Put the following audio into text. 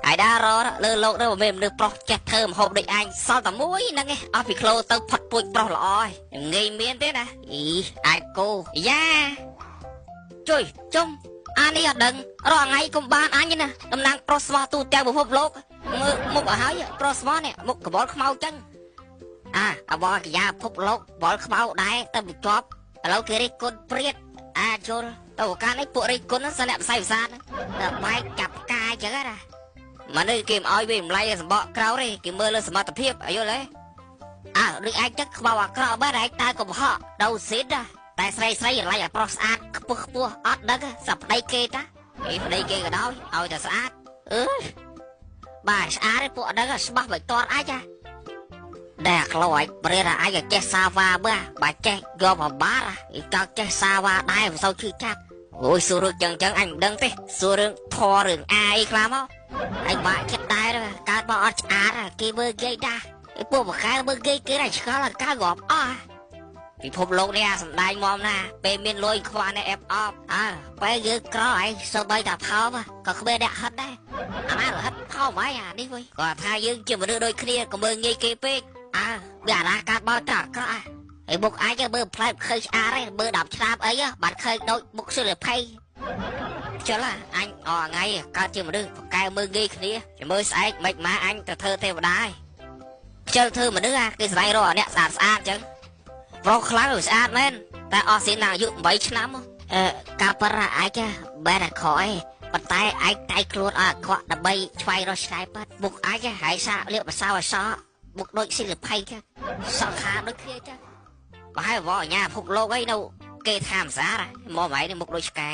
ហើយដែររលើលោកទៅមានមនុស្សប្រុសចេះធ្វើម្ហូបដូចអញសល់តែមួយហ្នឹងឯងអស់ពីក្លូទៅផុតពូជប្រុសល្អឯងងាយមានទេណាអីអាចគោយ៉ាជួយជុំអានេះអត់ដឹងរាល់ថ្ងៃកុំបានអញណាតំណាងប្រុសស្មោះទូទាំងពិភពលោកមើលមុខឲ្យហើយប្រុសស្មោះនេះមុខកបលខ្មៅចឹងអាអបកយ៉ាពិភពលោកបលខ្មៅដែរទៅបញ្ចប់ឥឡូវគេរិះគន់ព្រាតអាចុលទៅឱកាសនេះពួករិះគន់ហ្នឹងសិនអ្នកផ្សាយផ្សាតែបែកចាប់កាយចឹងណាមនុស្សគេមិនអោយវាម្លៃសម្បកក្រៅទេគេមើលលើសមត្ថភាពអីយល់ទេអើដូចឯងចឹងខ្មៅអាក្រក់បែរឯងតើកុំហកទៅស៊ីតតែស្រីស្រីឡៃឲ្យប្រុសស្អាតខ្ពស់ខ្ពស់អត់ដឹងសប្តីគេតាអីប្តីគេក៏ដោយឲ្យតែស្អាតអឺបាទស្អាតឯពួកដឹងច្បាស់បៃតងអាចដែលក្លោឲ្យព្រារអាចចេះសាវ៉ាមើលបើចេះយកបបារឯកចេះសាវ៉ាដែរមិនសូវឈឺចាប់អូយសួររឿងចឹងចឹងអញមិនដឹងទេសួររឿងធររឿងអាអីខ្លះមកអញបាក់ចិត្តដែរកើតមកអត់ឆ្អាតគេមើលគេដែរពួកបកែមើលគេគេតែឆ្ងល់កើងាប់អស់ពិភពលោកនេះអាសំដែងមមណាពេលមានលុយខ្វះអ្នកអេបអបអើពេលយើងក្រឯងសូម្បីតែផោមក៏គ្មានអ្នកហិតដែរអាណាហិតផោមហើយអានេះវិញគាត់ថាយើងជាមនុស្សដូចគ្នាក៏មើលងាយគេពេកអើវាអាណាកើតមកតែអាក្រក់ហើយមុខអាចមើលផ្លែឃើញឆ្អាតឯងមើល10ឆ្នាំអីបាត់ឃើញដូចមុខសិលភ័យចុះអញអថ្ងៃកើតជាមនុស្សប្រកែមើលងាយគ្នាមើលស្អែកមិនមកអញទៅធ្វើទេវតាឯងខ្ជិលធ្វើមនុស្សគេស្វែងរកអ្នកស្អាតស្អាតអញ្ចឹងប្រុសខ្លាំងស្អាតមែនតែអស់ស៊ីណាអាយុ8ឆ្នាំអឺកាបរ៉ាអាចបែរអាក្រក់ឯងប៉ុន្តែឯងតែខ្លួនអត់អាក្រក់ដើម្បីឆ្វែងរកឆ្នៃបាត់មុខអាចហើយសាកលាបម្សៅអសមុខដូចសិលភ័យចឹងសង្ខារដូចគ្នាចឹងបើហើយវ៉អញ្ញាភពលោកអីនៅគេថាមិនស្អាតមកម៉ៃនេះមុខដូចឆ្កែ